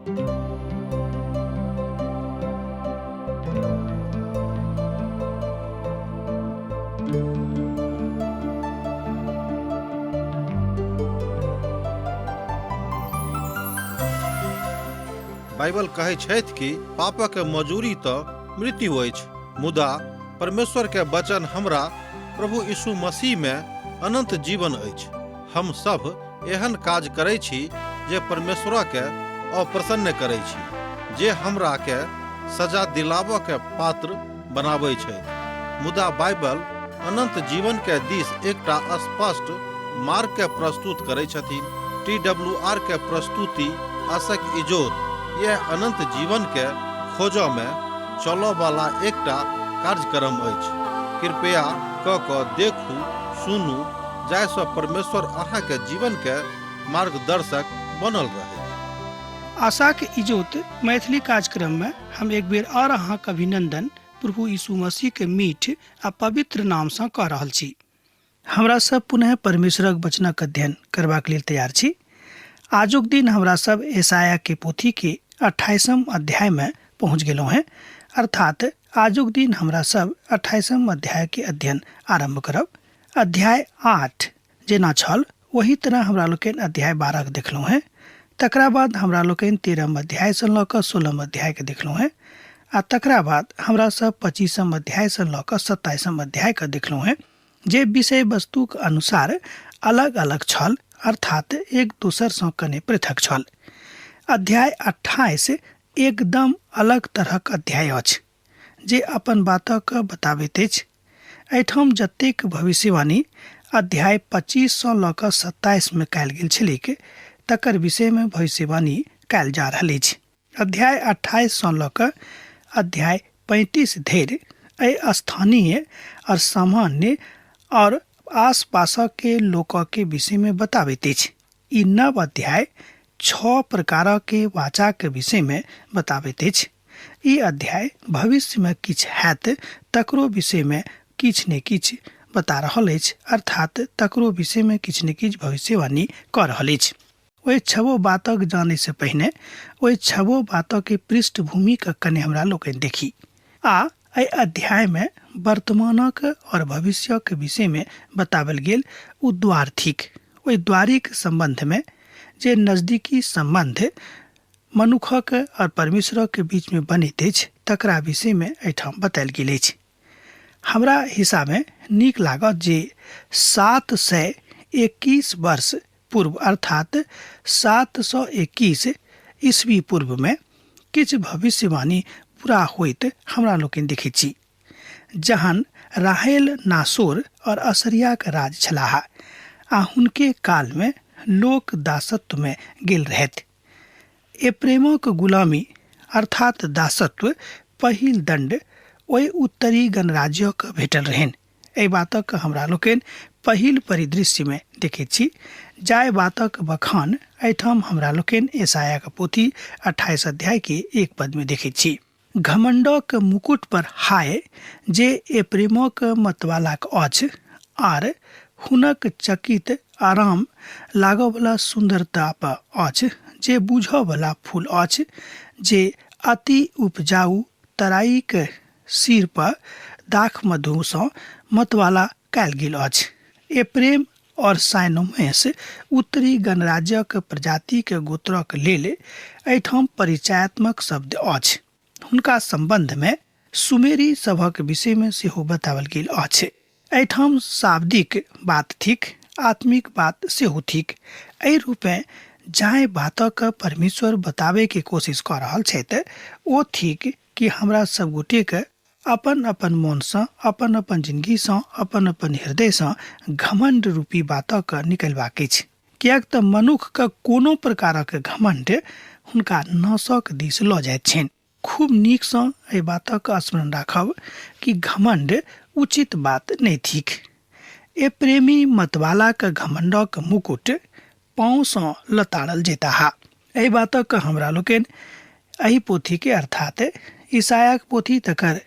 Bible कहै छथि कि पापक मजूरी तऽ मृत्यु अछि, मुदा परमेश्वर के वचन हमरा प्रभु यीशु मसीह में अनंत जीवन अछि। हम सब एहन काज करै छी जे परमेश्वर के अप्रसन्न करै छी, जे हमरा के सजा दिलाबऽ के पात्र बनाबै छथि। मुदा बाइबल अनंत जीवन के दिस एकटा स्पष्ट मार्ग के प्रस्तुत करै छथिन। टी डब्ल्यू आर के प्रस्तुति आशक इजोत यह अनंत जीवन के खोजऽ में चलऽ वाला एकटा कार्यक्रम अछि। कृपया क कऽ देखू, सुनू, जाहिसँ परमेश्वर अहाँके जीवन के मार्गदर्शक बनल रहै। आशाक इजोत मैथिली कार्यक्रम में हम एक बेर और अहाँक अभिनंदन प्रभु यीशु मसीह के मीठ आ पवित्र नाम सँ कऽ रहल छी। हमरा सब पुनः परमेश्वरक वचनक अध्ययन करबाक लेल तैयार छी। आजुक दिन हमरा सब यशायाह के पोथी के 28 अध्याय में पहुंच गेलहुँ हैं, अर्थात आजुक दिन हमरा सब 28 अध्याय के अध्ययन आरंभ करब। अध्याय 8 जेना छल वही तरह हमरा लोकनि अध्याय 12 के देखलहुँ हैं। तकरा बाद हमरा लोकनि 13 अध्याय सँ लऽ कऽ 16 अध्याय के देखलहुँ हैं आ तकरा बाद हमरा सब 25 अध्याय सँ लऽ कऽ 27 अध्याय के देखलहुँ हैं, जे विषय वस्तुक अनुसार अलग अलग छल, अर्थात एक दोसर सँ कने पृथक छल। अध्याय 28 एकदम अलग तरहक अध्याय अछि जे अपन बातक बताबैत अछि। एहिठाम जतेक भविष्यवाणी अध्याय 25 सँ लऽ कऽ 27 मे कयल गेल छलैक तकर विषय मे भविष्यवाणी कयल जा रहल अछि। अध्याय 28 सँ लऽ कऽ अध्याय 35 धरि एहि स्थानीय और सामान्य और आसपासक के लोकक के विषय मे बताबैत अछि। ई नव अध्याय 6 प्रकारक के वाचा के विषय मे बताबैत अछि। ई अध्याय भविष्य मे किछु हैत तकरो विषय मे किछु ने किछु बता रहल अछि, अर्थात तकरो विषय मे किछु ने किछु भविष्यवाणी कऽ रहल अछि। ओहि छबो बातक जानै से पहिने ओहि छबो बातक के पृष्ठभूमि के कने हमरा लोकनि देखी आ एहि अध्याय मे वर्तमानक और भविष्यक विषय मे बतावल गेल ओ द्वार थिक। ओहि द्वारिक संबंध मे जे नजदीकी संबंध मनुखक और परमेश्वरक बीच मे बनैत अछि तकरा विषय मे एहिठाम बतायल गेल अछि। हमरा हिसाबे नीक लागत जे 721 वर्ष पूर्व अर्थात 721 ईस्वी पूर्व मे किछु भविष्यवाणी पूरा होइत हमरा लोकनि देखैत छी, जहन राहेल नासोर और असरियाक राज छलाह आ हुनके काल मे लोक दासत्व मे गेल रहथि। एप्रेमक गुलामी अर्थात दासत्व पहिल दंड ओहि उत्तरी गणराज्यक भेटल रहनि। एहि बातक हमरा लोकनि पहिल परिदृश्य मे देखैत छी, जाहि बातक बखान एहिठाम हमरा लोकनि यशायाक पोथी 28 अध्याय के 1 पद मे देखैत छी। घमंडक मुकुट पर हाय जे एप्रेमक मतवालाक अछि आर हुनक चकित आराम लागऽवला सुन्दरता पर अछि, जे बुझऽवला फूल अछि, जे अति उपजाऊ तराईक सिर पर दाख मधुसँ मतवाला कयल गेल अछि। एप्रेम और साइनोमेस उत्तरी गणराज्यक प्रजातिक गोत्रक लेल एहिठाम परिचयात्मक शब्द अछि। हुनका सम्बन्धमे सुमेरी सभक विषयमे सेहो बताओल गेल अछि। एहिठाम शाब्दिक बात थिक, आत्मिक बात सेहो थिक। एहि रूपेँ जाहि बातक परमेश्वर बताबैके कोशिश कऽ रहल छथि ओ थिक कि हमरा सब गोटेके अपन अपन मोनसँ, अपन अपन जिंदगीसँ, अपन अपन हृदयसँ घमंड रूपी बातक निकलबाक अछि। किएक तऽ मनुखके कोनो प्रकारक घमंड हुनका नाशक दिस लऽ जाइत छनि। खूब नीकसँ एहि बातक स्मरण राखब कि घमंड उचित बात नहि थिक। ए प्रेमी मतवालाक घमंडक मुकुट पाँवसँ लताड़ल जेताह। एहि बातक हमरा लोकनि एहि पोथीके अर्थात ईसायाक पोथी तकर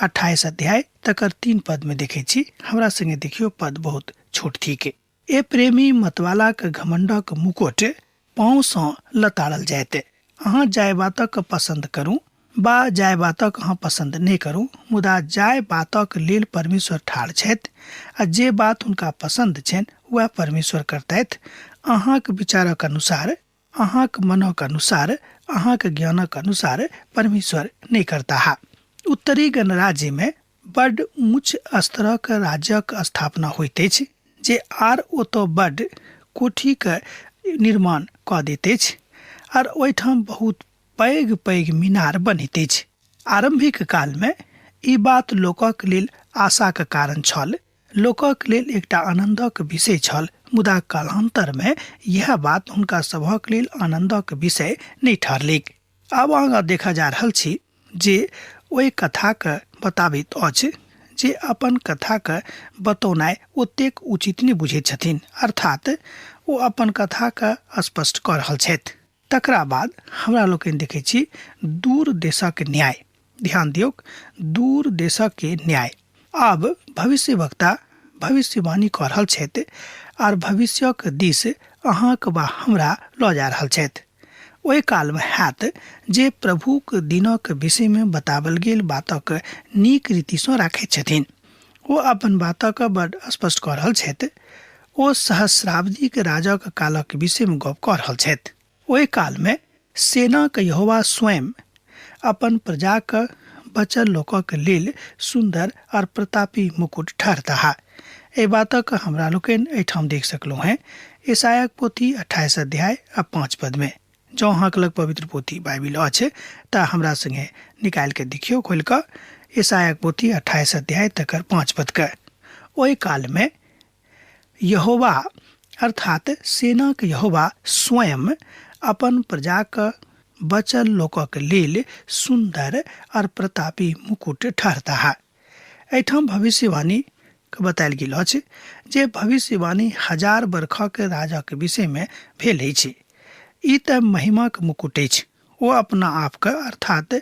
28 अध्याय तकर 3 पद में देखै छी। हमरा संगे देखियो, पद बहुत छोट थिक। ए प्रेमी मतवालाक घमंडक मुकुट पाँवसँ लताड़ल जायत। अहाँ जाय बातक पसन्द करू बा जाय बातक अहाँ पसन्द नहि करू, मुदा जाय बातक लेल परमेश्वर ठाढ़ छथि आ जे बात हुनका पसन्द छनि वएह परमेश्वर करतथि। अहाँक विचारक अनुसार, अहाँक मनक अनुसार, अहाँक ज्ञानक अनुसार परमेश्वर नहि करताह। उत्तरी गणराज्यमे बड्ड ऊँच स्तरक राज्यक स्थापना होइत अछि जे आर ओतऽ बड्ड कोठीके निर्माण कऽ दैत अछि आर ओहिठाम बहुत पैघ पैघ मीनार बनैत अछि। आरम्भिक कालमे ई बात लोकक लेल आशाक कारण छल, लोकक लेल एकटा आनन्दक विषय छल, मुदा कालान्तरमे इएह बात हुनका सभक लेल आनन्दक विषय नहि ठहरलैक। आब आगाँ देखऽ जा रहल छी जे ओहि कथाके बताबैत अछि जे अपन कथाके बतौनाइ ओतेक उचित नहि बुझैत छथिन, अर्थात ओ अपन कथाके स्पष्ट कऽ रहल छथि। तकरा बाद हमरा लोकनि देखै छी दूर देशक न्याय। ध्यान दियौक, दूर देशक के न्याय। आब भविष्यवक्ता भविष्यवाणी कऽ रहल छथि आर भविष्यक दिस अहाँक वा हमरा लऽ जा रहल छथि। ओहि कालमे हैत जे प्रभुक दिनक विषयमे बताओल गेल बातक नीक रीतिसँ राखैत छथिन। ओ अपन बातक बड स्पष्ट कऽ रहल छथि। ओ सहस्राब्दीक राजाक कालक विषयमे गप कऽ रहल छथि। ओहि कालमे सेनाक यहोवा स्वयं अपन प्रजाक बचल लोकक लेल सुन्दर आओर प्रतापी मुकुट ठहरताह। एहि बातक हमरा लोकनि एहिठाम देख सकलहुँ हेँ ईसायाक पोथी 28 अध्याय आ 5 पदमे। जँ अहाँके लग पवित्र पोथी बाइबिल अछि तऽ हमरा सङ्गे निकालि कऽ देखियौ खोलि कऽ ईसायाक पोथी 28 अध्याय तकर 5 पदके। ओहि कालमे यहोवा अर्थात सेनाक यहोवा स्वयं अपन प्रजाक बचल लोकक लेल सुन्दर आओर प्रतापी मुकुट ठहरताह। एहिठाम भविष्यवाणी के बतायल गेल अछि जे भविष्यवाणी 1000 बरखक राजाक विषयमे भेल अछि। ई तऽ महिमाक मुकुट अछि। ओ अपना आपके अर्थात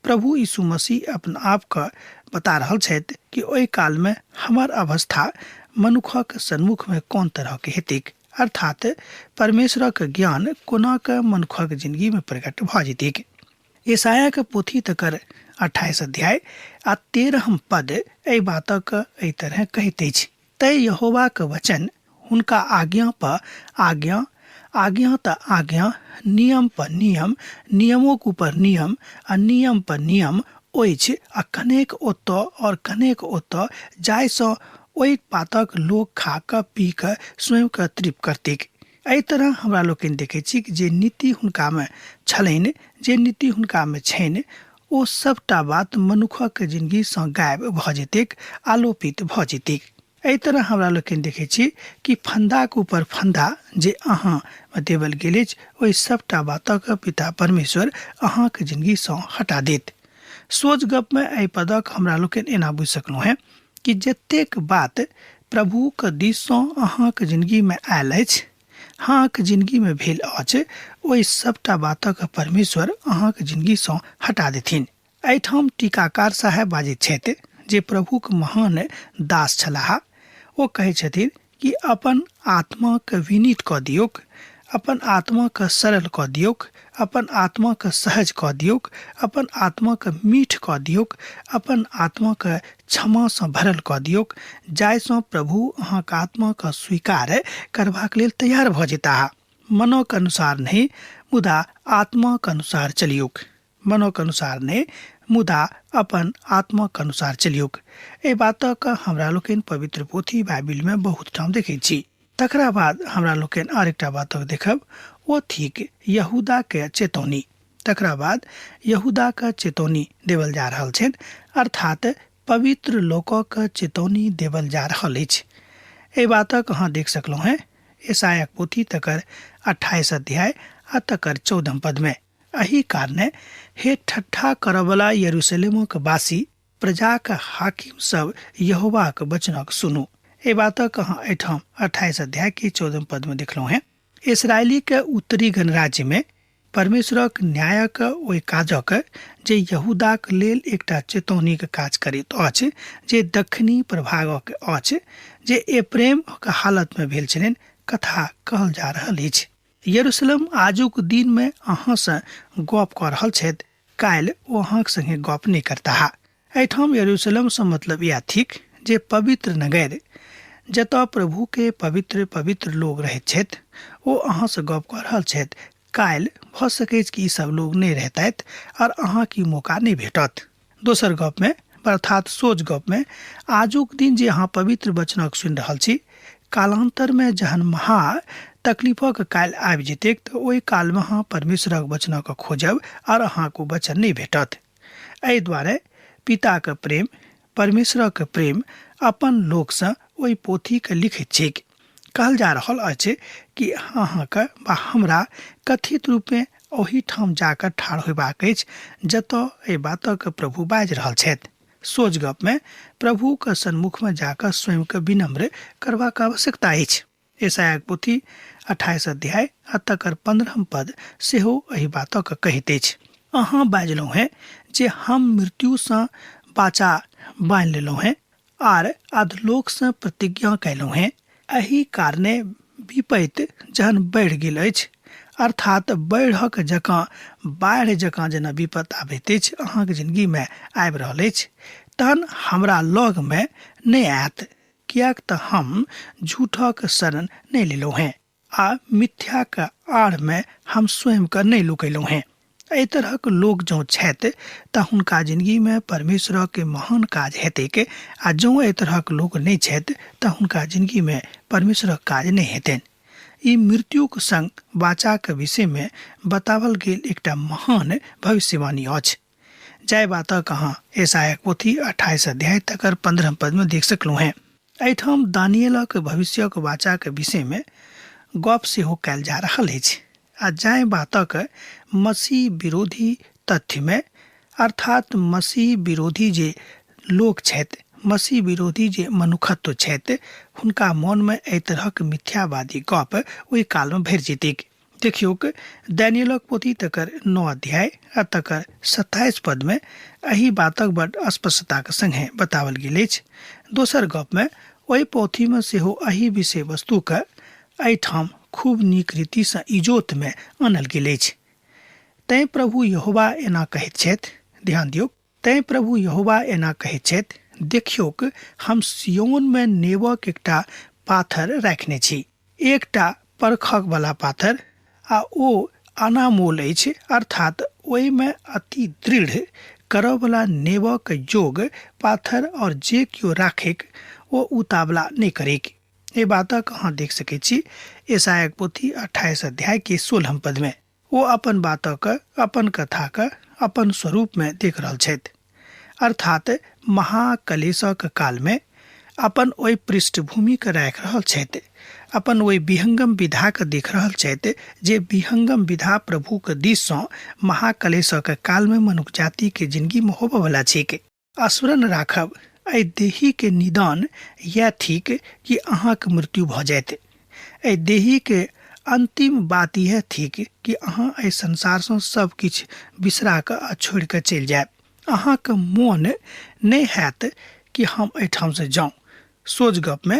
प्रभु यीशु मसीह अपना आपके बता रहल छथि कि ओहि कालमे हमर अवस्था मनुखक सन्मुखमे कोन तरहके हेतैक, अर्थात परमेश्वरक ज्ञान कोना कऽ मनुखक जिंदगीमे प्रकट भऽ जेतैक। ईसायाक पोथी तकर 28 अध्याय आ 13 पद एहि बातक एहि तरह कहैत अछि, तै यहोवाक वचन हुनका आज्ञा पर आज्ञा, आज्ञा त आज्ञा, नियम पर नियम, नियमोक ऊपर नियम आ नियम पर नियम अछि आ कनेक ओतऽ और कनेक ओतऽ जाहिसँ ओहि पातक लोक खा कऽ पी कऽ स्वयंके तृप्त करतैक। एहि तरह हमरा लोकनि देखै छी कि जे नीति हुनकामे छलनि, जे नीति हुनकामे छनि, ओ सभटा बात मनुखक जिनगीसँ गायब भऽ जेतैक, आलोपित भऽ जेतैक। एहि तरह हमरा लोकनि देखै छी कि फन्दाक ऊपर फन्दा जे अहाँमे देवल गेल अछि, ओहि सभटा बातक पिता परमेश्वर अहाँक जिनगीसँ हटा देत। सोझ गपमे एहि पदक हमरा लोकनि एना बुझि सकलहुँ हेँ कि जतेक बात प्रभुक दिससँ अहाँक जिनगीमे आयल अछि, अहाँक जिनगीमे भेल अछि, ओहि सभटा बातक परमेश्वर अहाँक जिनगीसँ हटा देथिन। एहिठाम टीकाकार साहेब बाजैत छथि जे प्रभुक महान दास छलाह। ओ कहै छथिन कि अपन आत्माके विनीत कऽ दियौक, अपन आत्माके सरल कऽ दियौक, अपन आत्माके सहज कऽ दियौक, अपन आत्माके मीठ कऽ दियौक, अपन आत्माके क्षमासँ भरल कऽ दियौक, जाहिसँ प्रभु अहाँके आत्माके स्वीकार करबाक लेल तैयार भऽ जेताह। मनक अनुसार नहि, मुदा आत्माक अनुसार चलियौक। मनोक अनुसार नहि, मुदा अपन आत्माक अनुसार चलियौक। एहि बातक हमरा लोकनि पवित्र पोथी बाइबिलमे बहुत ठाम देखै छी। तकरा बाद हमरा लोकनि आर एकटा बातक देखब, ओ थिक यहूदाके चेतौनी। तकरा बाद यहूदाके चेतौनी देवल जा रहल छनि, अर्थात पवित्र लोकक चेतौनी देवल जा रहल अछि। एहि बातक अहाँ देख सकलहुँ हेँ ईसायाक पोथी तकर 28 अध्याय आ तकर 14 पदमे। एहि कारणे हे ठट्ठा करऽवला यरूशलेमक वासी, प्रजाक हाकिम सब यहोवाक वचनक सुनू। एहि बातक अहाँ एहिठाम 28 अध्याय के 14 पद में देखलहुँ हेँ। इसराइली के उत्तरी गणराज्य में परमेश्वरक न्यायक ओहि काजक जे यहूदाक लेल एकटा चेतौनीक काज करैत अछि, जे दक्षिणी प्रभागक अछि, जे एप्रेमक हालत में भेल छलनि, कथा कहल जा रहल अछि। यरूशलेम आजुक दिन में अहाँ से गप कऽ रहल छथि, काल्हि ओ अहाँक संगे गप नहि करताह। एहिठाम यरूशलेम सँ मतलब इएह थिक जे पवित्र नगर, जतऽ प्रभु के पवित्र पवित्र लोग रहैत छथि, ओ अहाँ से गप कऽ रहल छथि। काल्हि भऽ सकैछ कि ई सब लोग नहि रहतथि और अहाँके ई मौका नहि भेटत। दोसर गप में, अर्थात सोझ गप में, आजुक दिन जे अहाँ पवित्र वचनक सुनि रहल छी, कालांतर में जहन महा तकलीफक काल आबि जेतैक तऽ ओहि काल में अहाँ परमेश्वरक वचनक खोजब और अहाँके ओ वचन नहि भेटत। एहि दुआरे पिताक प्रेम, परमेश्वरक प्रेम अपन लोकसँ ओहि पोथीके लिखैत छैक। कहल जा रहल अछि कि अहाँके वा हमरा कथित रूपमे ओहिठाम जाकऽ ठाढ़ होयबाक अछि जतऽ एहि बातक प्रभु बाजि रहल छथि। सोझ गपमे प्रभुक सन्मुखमे जाकऽ स्वयंके विनम्र करबाक आवश्यकता अछि। यशायाक पोथी 28 अध्याय आ तकर 15 पद सेहो एहि बातक कहैत अछि। अहाँ बाजलहुँ हेँ जे हम मृत्युसँ बाचा बान्हि लेलहुँ हेँ आर अधलोकसँ प्रतिज्ञा कयलहुँ हेँ। एहि कारणे विपैत जहन बढ़ि गेल अछि, अर्थात बाढ़िक जकाँ, बाढ़ि जकाँ जेना विपत आबैत अछि अहाँक जिनगीमे आबि रहल अछि, तहन हमरा लगमे नहि आयत, किएक तऽ हम झूठक शरण नहि लेलहुँ हेँ आ मिथ्याक आड़मे हम स्वयंके नहि लुकेलहुँ हेँ। एहि तरहक लोक जँ छथि तऽ हुनका जिनगीमे परमेश्वरक महान काज हेतैक, आ जँ एहि तरहक लोक नहि छथि तऽ हुनका जिनगीमे परमेश्वरक काज नहि हेतनि। ई मृत्युक संग वाचाक विषयमे बताओल गेल एकटा महान भविष्यवाणी अछि। जाहि बातक अहाँ यशायाक पोथी 28 अध्याय तकर 15 पदमे देख सकलहुँ हेँ। एहिठाम दानियलक भविष्यक वाचाक विषयमे गप सेहो कयल जा रहल अछि, आ जाहि बातक मसीह विरोधी तथ्यमे, अर्थात मसीह विरोधी जे लोक छथि, मसीह विरोधी जे मनुखत्व छथि, हुनका मोनमे एहि तरहक मिथ्यावादी गप ओहि कालमे भरि जेतैक। देखियौक दानियलक पोथी तकर 9 अध्याय आ तकर 27 पदमे एहि बातक बड स्पष्टताक संगे बताओल गेल अछि। दोसर गपमे ओहि पोथीमे सेहो एहि विषय वस्तुके एहिठाम खूब नीक रीतिसँ इजोतमे आनल गेल अछि। तैँ प्रभु यहोवा एना कहैत छथि, ध्यान दियौक, तैँ प्रभु यहोवा एना कहैत छथि, देखियौक हम सियोनमे नेबक एकटा पाथर राखने छी, एकटा परखक वाला पाथर, आ ओ अनामोल अछि, अर्थात ओहिमे अति दृढ़ करऽवला नेबक योग पाथर, और जे केओ राखैक ओ उतावला नहि करैक। एहि बातक अहाँ देख सकैत छी यशायाक पोथी 28 अध्याय के 16 पदमे। ओ अपन बातक, अपन कथाक अपन स्वरूपमे देख रहल छथि, अर्थात महाकलेशक कालमे अपन ओहि पृष्ठभूमिके राखि रहल छथि, अपन ओहि विहंगम विधाके देख रहल छथि जे विहंगम विधा प्रभुक दिससँ महाकलेशक कालमे मनुख जातिके जिनगीमे होबयवला छैक। स्मरण राखब, एहि देहीके निदान इएह थिक कि अहाँके मृत्यु भऽ जायत। एहि देहीके अंतिम बात इएह थिक कि अहाँ एहि संसारसँ सब किछु बिसरा कऽ आ छोड़ि कऽ चलि जायब। अहाँके मोन नहि हैत कि हम एहिठामसँ जाउ। सोझ गपमे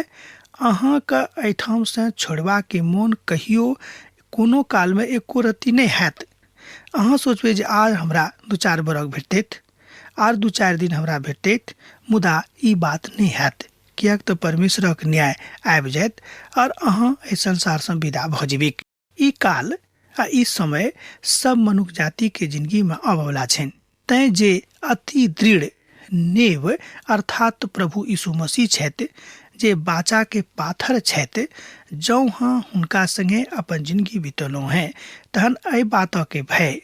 अहाँके एहिठामसँ छोड़बाके मोन कहियो कोनो कालमे एको रत्ती नहि हैत। अहाँ सोचबै जे आर हमरा 2-4 बरख भेटतैत, आर 2-4 दिन हमरा भेटतैत, मुदा ई बात नहि हैत, किएक तऽ परमेश्वरक न्याय आबि जायत और अहाँ एहि संसारसँ विदा भऽ जेबैक। ई काल आ ई समय सब मनुख जातिके जिनगीमे आबयवला छनि। तैँ जे अति दृढ़ नेव अर्थात प्रभु यीशु मसीह छथि, जे बाचाके पाथर छथि, जँ अहाँ हुनका संगे अपन जिनगी बितेलहुँ हेँ तहन एहि बातके भय,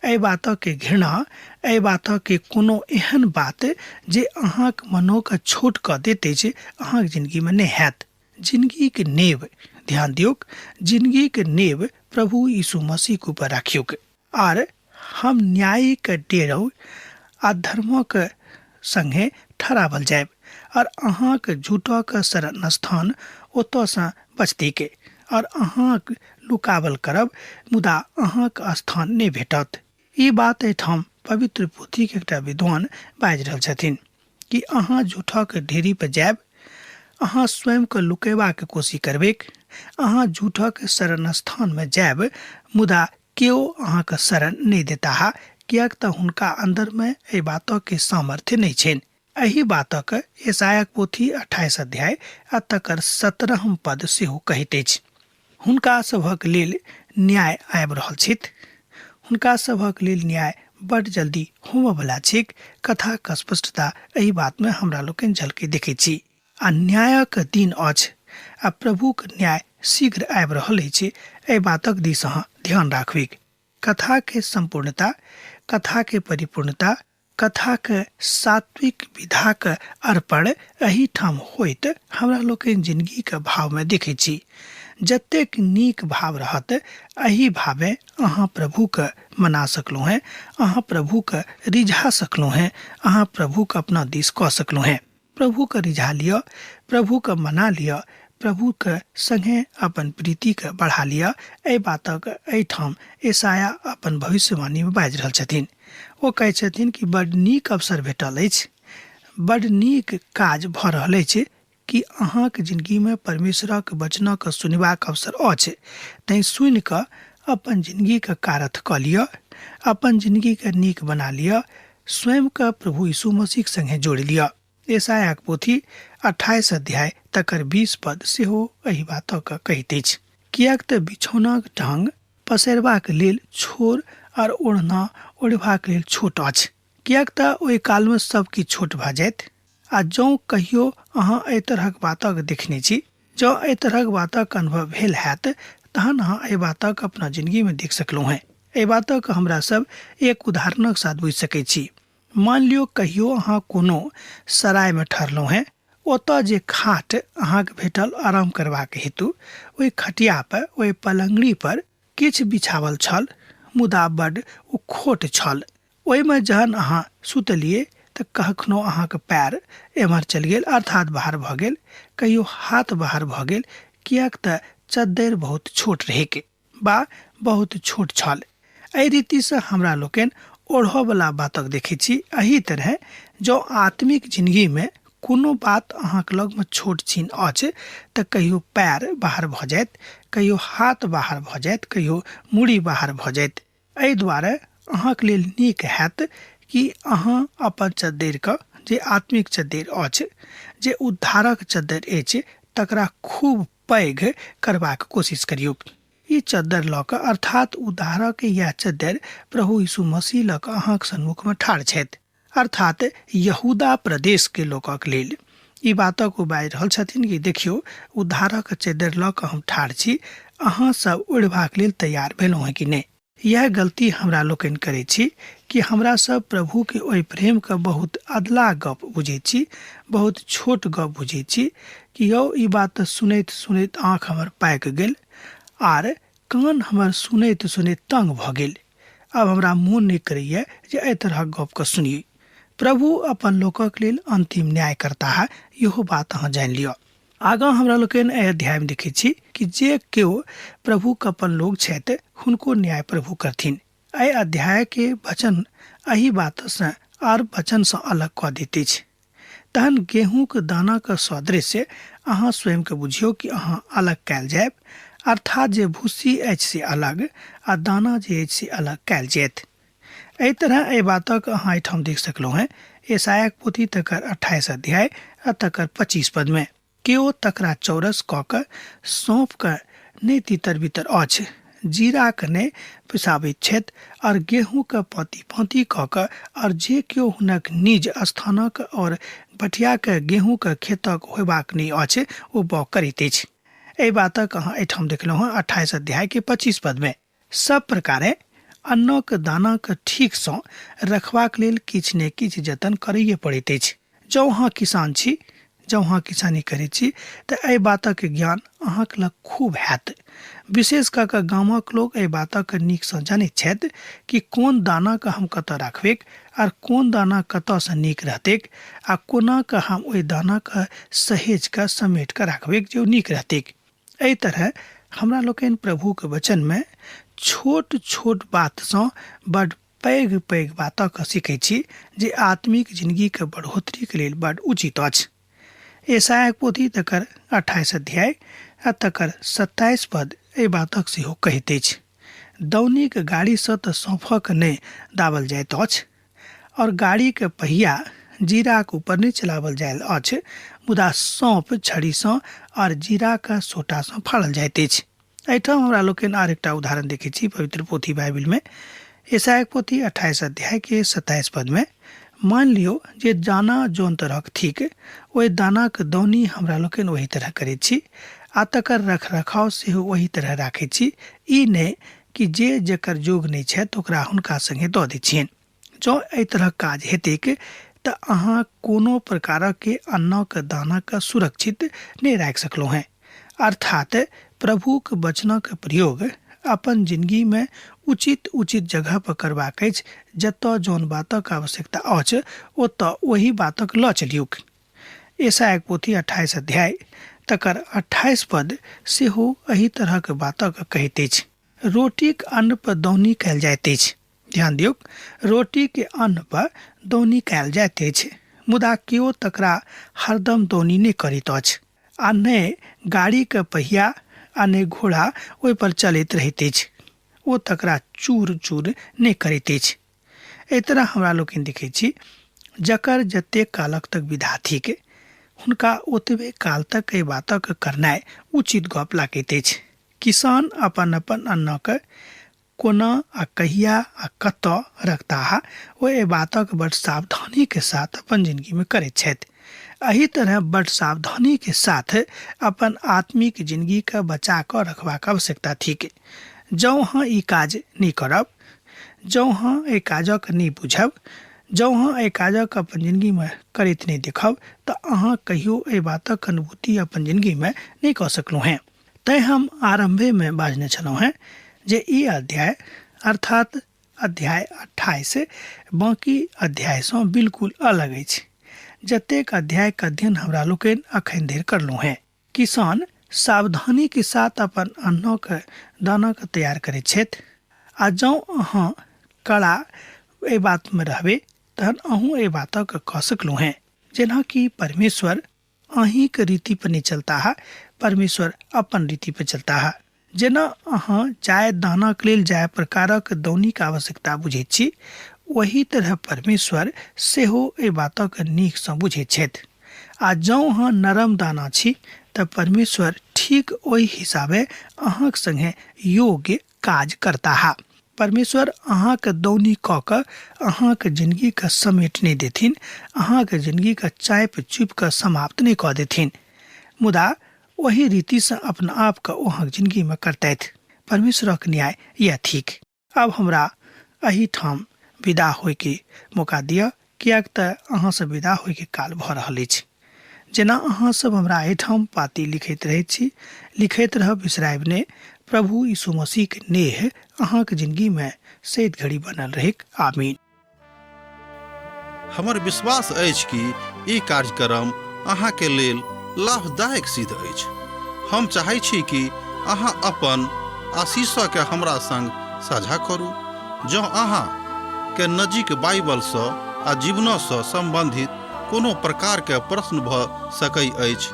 एहि बातके घृणा, एहि बातके कोनो एहन बात जे अहाँक मनोके छोट कऽ दैत अछि अहाँक जिनगीमे नहि हैत। जिनगीके नेव, ध्यान दियौक, जिनगीके नेव प्रभु यीशु मसीहके ऊपर राखियौक। आर हम न्यायके डेरौ आ धर्मक संगे ठहरावल जायब, और अहाँक झूठक शरण स्थान ओतऽसँ बचतैक, और अहाँक लुकावल करब, मुदा अहाँक स्थान नहि भेटत। ई बात एहिठाम पवित्र पोथीके एकटा विद्वान बाजि रहल छथिन कि अहाँ झूठक ढेरी पर जायब, अहाँ स्वयंके लुकेबाक कोशिश करबैक, अहाँ झूठक शरण स्थानमे जायब, मुदा केओ अहाँके शरण नहि देताह, किएक तऽ हुनका अन्दरमे एहि बातके सामर्थ्य नहि छनि। एहि बातक यशायाक पोथी 28 अध्याय आ तकर 17 पद सेहो कहैत अछि। हुनका सभक लेल न्याय आबि रहल छथि। हुनका सभक लेल न्याय बड जल्दी होमयवला छैक। कथाक स्पष्टता एहि बातमे हमरा लोकनि झलकि देखैत छी। आ न्यायक दिन अछि आ प्रभुक न्याय शीघ्र आबि रहल अछि, एहि बातक दिस अहाँ ध्यान राखबैक। कथाके सम्पूर्णता, कथाके परिपूर्णता, कथाक सात्विक विधाक अर्पण एहिठाम होइत हमरा लोकनि जिनगीक भावमे देखैत छी। जतेक नीक भाव रहत, एहि भावे अहाँ प्रभुके मना सकलहुँ हेँ, अहाँ प्रभुके रिझा सकलहुँ हेँ, अहाँ प्रभुके अपना दिस कऽ सकलहुँ हेँ। प्रभुके रिझा लिअ, प्रभुके मना लिअ, प्रभुके सङ्गे अपन प्रीतिके बढ़ा लिअ। एहि बातक एहिठाम यशाया अपन भविष्यवाणीमे बाजि रहल छथिन। ओ कहै छथिन कि बड नीक अवसर भेटल अछि, बड नीक काज भऽ रहल अछि कि अहाँके जिनगीमे परमेश्वरक वचनक सुनबाक अवसर अछि, तैँ सुनि कऽ अपन जिनगीके कारथ कऽ लिअ, अपन जिनगीके नीक बना लिअ, स्वयंके प्रभु यीशु मसीहक सङ्गे जोड़ि लिअ। यशायाक पोथी 28 अध्याय तकर 20 पद सेहो एहि बातक कहैत अछि, किएक तऽ बिछौनाक ढंग पसरबाक लेल छोर आर ओढ़ना ओढ़बाक लेल छोट अछि, किएक तऽ ओहि कालमे सब किछु छोट भऽ जायत। आ जँ कहियो अहाँ एहि तरहक बातक देखने छी, जँ एहि तरहक बातक अनुभव भेल हैत, तहन अहाँ एहि बातक अपना जिनगीमे देख सकलहुँ हेँ। एहि बातक हमरा सब एक उदाहरणक साथ बुझि सकैत छी। मान लियौ कहियो अहाँ कोनो सरायमे ठहरलहुँ हेँ, ओतऽ जे खाट अहाँके भेटल आराम करबाक हेतु, ओहि खटिया पर, ओहि पलङ्गड़ी पर किछु बिछावल छल, मुदा बड्ड ओ खोट छल। ओहिमे जहन अहाँ सुतलियै तऽ कखनो अहाँके पैर एम्हर चलि गेल, अर्थात बाहर भऽ गेल, कहियो हाथ बाहर भऽ गेल, किएक तऽ चद्दरि बहुत छोट रहैक बा बहुत छोट छल। एहि रीतिसँ हमरा लोकनि ओढ़ऽवला बातक देखैत छी। एहि तरहे जँ आत्मिक जिनगीमे कोनो बात अहाँके लगमे छोट छिन अछि तऽ कहियो पैर बाहर भऽ जायत, कहियो हाथ बाहर भऽ जायत, कहियो मूड़ी बाहर भऽ जायत। एहि दुआरे अहाँके लेल नीक हैत कि अहाँ अपन चद्दरिके, जे आत्मिक चद्दरि अछि, जे उद्धारक चद्दरि अछि, तकरा खूब पैघ करबाक कोशिश करियौ। ई चद्दरि लऽ कऽ, अर्थात उद्धारक इएह चद्दरि प्रभु यीशु मसीह लऽ कऽ अहाँक सन्मुखमे ठाढ़ छथि, अर्थात यहूदा प्रदेशके लोकक लेल ई बातक ओ बाजि रहल छथिन कि देखियौ, उद्धारक चद्दरि लऽ कऽ हम ठाढ़ छी, अहाँ सब ओढ़बाक लेल तैयार भेलहुँ हेँ कि नहि? इएह गलती हमरा लोकनि करै छी कि हमरा सब प्रभुके ओहि प्रेमके बहुत अधलाह गप बुझै छी, बहुत छोट गप बुझै छी कि यौ ई बात तऽ सुनैत सुनैत आँखि हमर पाकि गेल आर कान हमर सुनैत सुनैत तंग भऽ गेल, आब हमरा मोन नहि करैए जे एहि तरहक गपके सुनियै। प्रभु अपन लोकक लेल अन्तिम न्याय करताह, इहो बात अहाँ जानि लिअ। आगाँ हमरा लोकनि एहि अध्यायमे देखैत छी कि जे केओ प्रभुके अपन लोक छथि हुनको न्याय प्रभु करथिन। एहि अध्यायके वचन एहि बातसँ आर वचनसँ अलग कऽ दैत अछि। तहन गेहूँक दानाक सदृश अहाँ स्वयंके बुझियौ कि अहाँ अलग कयल जायब, अर्थात जे भूसी अछि से अलग आ दाना जे अछि से अलग कयल जायत। एहि तरह एहि बातक अहाँ एहिठाम देख सकलहुँ हेँ यशायाक पोथी तकर 28 अध्याय आ तकर 25 पदमे। केओ तकरा चौरस कऽ कऽ सौंपके नहि तितर बितर अछि, जीराके नहि पिसाबैत छथि आओर गेहूँके पाँति पाँति कऽ कऽ, आओर जे केओ हुनक निज स्थानक आओर बटियाके गेहूँके खेतक होयबाक नहि अछि ओ बाउग करैत अछि। एहि बातक अहाँ एहिठाम देखलहुँ हेँ 28 अध्यायके 25 पदमे। सब प्रकारे अन्नक दानाके ठीकसँ रखबाक लेल किछु ने किछु जतन करैए पड़ैत अछि। जँ अहाँ किसान छी, जँ अहाँ किसानी करैत छी तऽ एहि बातक ज्ञान अहाँके लग खूब हैत। विशेष कऽ कऽ गामक लोक एहि बातक नीकसँ जनैत छथि कि कोन दानाके हम कतऽ राखबैक आर कोन दाना कतऽसँ नीक रहतैक आ कोना कऽ हम ओहि दानाके सहेज कऽ समेट कऽ राखबैक जे ओ नीक रहतैक। एहि तरह हमरा लोकनि प्रभुके वचनमे छोट छोट बातसँ बड्ड पैघ पैघ बातक सीखै छी जे आत्मिक जिनगीके बढ़ोतरीके लेल बड्ड उचित अछि। यशायाक पोथी तकर 28 अध्याय आ तकर 27 पद एहि बातक सेहो कहैत अछि। दौनीक गाड़ीसँ तऽ सौंफक नहि दाबल जाइत अछि और गाड़ीक पहिया जीराक ऊपर नहि चलाओल जाइत अछि, मुदा सौंफ छड़ीसँ और जीराक सोटासँ फाड़ल जाइत अछि। एहिठाम हमरा लोकनि आर एकटा उदाहरण देखैत छी पवित्र पोथी बाइबिलमे, यशायाक पोथी 28 अध्यायके 27 पदमे। मान लियौ जे दाना जौन तरहक थिक ओहि दानाक दौनी हमरा लोकनि ओही तरह करैत छी आ तकर रख-रखाव सेहो ओही तरह राखैत छी, ई नहि कि जे जकर जोग नहि छथि ओकरा हुनका संगे दऽ दैत छियनि। जँ एहि तरहक काज हेतैक तऽ अहाँ कोनो प्रकारक अन्नक दानाक सुरक्षित नहि राखि सकलहुँ हेँ। अर्थात प्रभुक वचनक प्रयोग अपन जिनगीमे उचित उचित जगह पर करबाक अछि, जतऽ जौन बातक आवश्यकता अछि ओतऽ ओहि बातक लऽ चलियौक। यशायाक पोथी 28 अध्याय तकर 28 पद सेहो एहि तरहक बातक कहैत अछि। रोटीक अन्न पर दौनी कयल जाइत अछि। ध्यान दियौक, रोटीके अन्न पर दौनी कयल जाइत अछि, मुदा केओ तकरा हरदम दौनी नहि करैत अछि आ ने गाड़ीक पहिया आ ने घोड़ा ओहि पर चलैत रहैत अछि, ओ तकरा चूर चूर नहि करैत अछि। एहि तरह हमरा लोकनि देखैत छी जकर जतेक कालक तक विधा थिक हुनका ओतबे काल तक एहि बातक करनाइ उचित गप लागैत अछि। किसान अपन अपन अन्नक कोना आ कहिया आ कतऽ रखताह ओ एहि बातक बड सावधानीके साथ अपन जिनगीमे करैत छथि। एहि तरह बड सावधानीके साथ अपन आत्मिक जिनगीके बचा कऽ रखबाक आवश्यकता थिक। जँ अहाँ ई काज नहि करब, जँ अहाँ एहि काजक नहि बुझब, जँ अहाँ एहि काजक अपन जिनगीमे करैत नहि देखब तऽ अहाँ कहियो एहि बातक अनुभूति अपन जिनगीमे नहि कऽ सकलहुँ हेँ। तैँ हम आरम्भेमे बाजने छलहुँ हेँ जे ई अध्याय अर्थात अध्याय 28 बाँकी अध्यायसँ बिल्कुल अलग अछि। जतेक अध्यायक अध्ययन हमरा लोकनि अखन धरि करलहुँ हेँ। किसान सावधानीके साथ अपन अन्नक दानाके तैयार करैत छथि आ जँ अहाँ कड़ा एहि बातमे रहबै तहन अहूँ एहि बातक कऽ सकलहुँ हेँ। जेना कि परमेश्वर अहींक रीति पर नहीं चलता है, परमेश्वर अपन रीति पर चलता है। जेना अहाँ जाय दानाक लेल जाय प्रकारक दौनीक आवश्यकता बुझैत छी, ओही तरह परमेश्वर सेहो एहि बातक नीकसँ बुझैत छथि। आ जँ अहाँ नरम दाना छी तऽ परमेश्वर ठीक ओहि हिसाबे अहाँक संगे योग्य काज करताह। परमेश्वर अहाँक दौनी कऽ कऽ अहाँक जिनगीके समेट नहि देथिन, अहाँक जिनगीके चापि चुपि कऽ समाप्त नहि कऽ देथिन, मुदा ओही रीतिसँ अपना आपके ओ अहाँक जिनगीमे करतथि। परमेश्वरक न्याय यैह थिक। आब हमरा एहिठाम विदा होइके मौका दिअ, किएक तऽ अहाँसँ विदा होइके काल भऽ रहल अछि। जेना अहाँ सब हमरा एहिठाम पाती लिखैत रहैत छी, लिखैत रहब, बिसरायब नहि। प्रभु यीशु मसीहक नेह अहाँक जिनगीमे सैत घड़ी बनल रहैक। आमीन। हमर विश्वास अछि कि ई कार्यक्रम अहाँके लेल लाभदायक सिद्ध अछि। हम चाहै छी कि अहाँ अपन आशीषके हमरा संग साझा करू। जँ अहाँ के नजीक बाइबलसँ आ जीवनसँ सम्बन्धित कोनो प्रकारके प्रश्न भऽ सकै अछि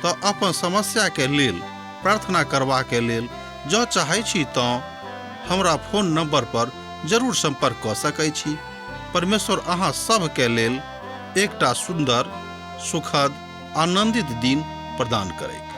तऽ अपन समस्याके लेल प्रार्थना करबाके लेल जँ चाहै छी तँ हमरा फोन नंबर पर जरूर संपर्क कऽ सकै छी। परमेश्वर अहाँ सभके लेल एकटा सुन्दर, सुखद, आनंदित दिन प्रदान करैक।